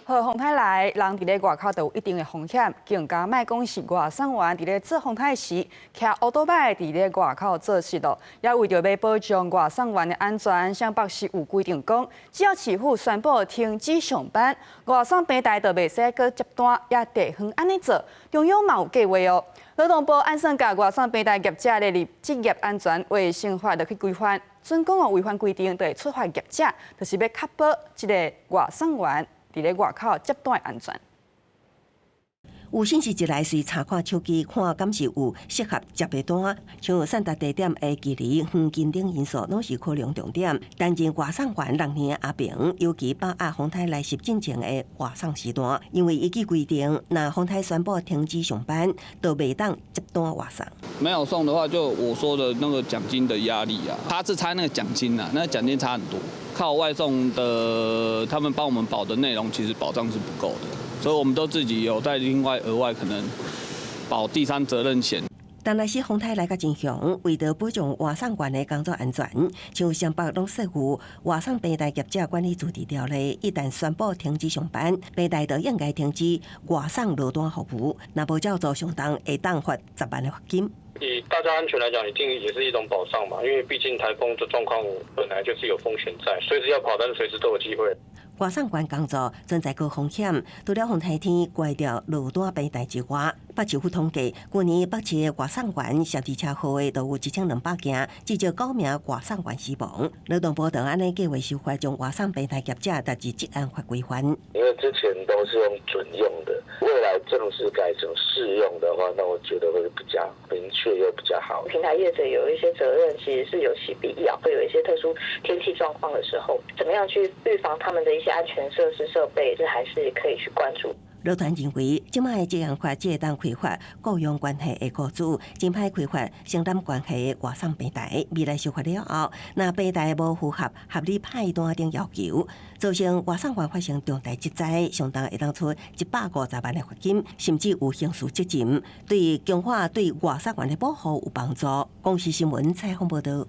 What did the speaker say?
好，風颱來，人佇咧外口都有一定的風險，更加莫講是外送員佇咧做風颱時，騎烏多擺佇咧外口做事咯。也為著欲保障外送員的安全，雙北市有規定講，只要市府宣布停止上班，外送平台就袂使閣接單，也地方按呢做，中央嘛有計劃哦。勞動部按算共外送平台業者的職業安全衛生法落去規範，準講哦違反規定，就會處罰業者，就是欲確保這个外送員佇咧外口接單的安全。有信息一來，隨查看手機，看敢是有適合接的單，像送達地點的距離、遠近等因素，攏是考量重點。擔任外送員六年的阿平，尤其把握風颱來襲進前的外送時段，因為依據規定，若風颱宣布停止上班，就袂當接單外送。沒有送的話，就我說的那個獎金的壓力啊，他是差那個獎金啊，那個獎金差很多。靠外送的，他們幫我們保的內容，其實保障是不夠的。所以我們都自己有在另外額外可能保第三責任險。但若是風颱來甲真強，為著保障外送員的工作安全，像雙北攏設有外送平台業者管理自治條例，一旦宣布停止上班，平台就應該停止外送落單服務，若無照做相當會當罰10萬的罰金。以大家安全來講，一定也是一種保障嘛，因為畢竟颱風的狀況本來就是有風險在，隨時要跑單，隨時都有機會。外送員工作存在高風險，除了風颱天關掉落單平台之外，北市府統計，去年北市的外送員涉佇車禍的都有1200件，至少九名外送員死亡。勞動部就按呢計劃修法，將外送平台業者納入職安法規範。因為之前都是用準用的，未來正式改成適用的話，那我覺得會比較明確又比較好。平台業者有一些責任，其實是有其必要。會有一些特殊天氣狀況的時候，怎麼樣去預防他們的一些安全設施設備，這還是可以去關注。勞團認為，這擺的職安法只會當開罰僱傭關係的僱主，真歹開罰承擔關係的外送平台。未來修法了後，若平台無符合合理派單等要求，造成外送員發生重大職災，相當會當處150萬的罰金，甚至有刑事責任。對強化對外送員的保護有幫助。公視新聞採訪報導。